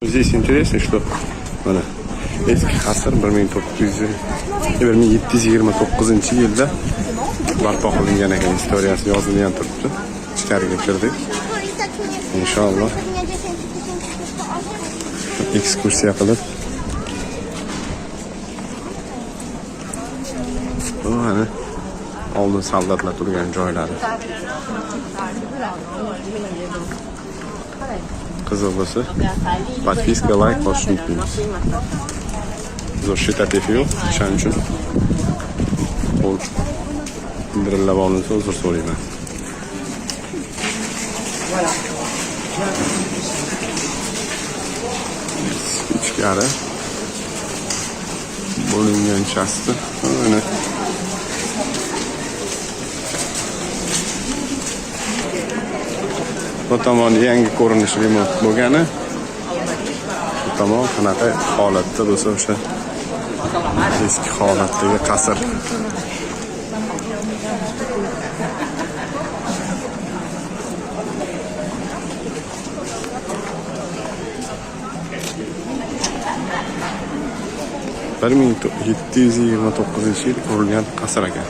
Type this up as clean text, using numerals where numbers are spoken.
Здесь интересно, что mana eski qasr 1729-yilda barpo qilingan ekan, istoriyasi yozilgan turibdi. Ichkariga kirdik. Inshaalloh ekskursiya qilib, bu mana oldin soldatlar turgan joylari. Qiziq bo'lsa, подписка, layk bosishni unutmaymiz. Zo'r shtativ yo'q, o'shaning uchun qo'l dirillab olinsa, uzr so'rayman. Ichkari bo'lingan части mana. Bu tomon yangi ko'rinish, remont bo'lgani. Bu tomon qanaqa holatda bo'lsa, o'sha eski holatdagi qasr. 1729-yil qurilgan qasr ekan.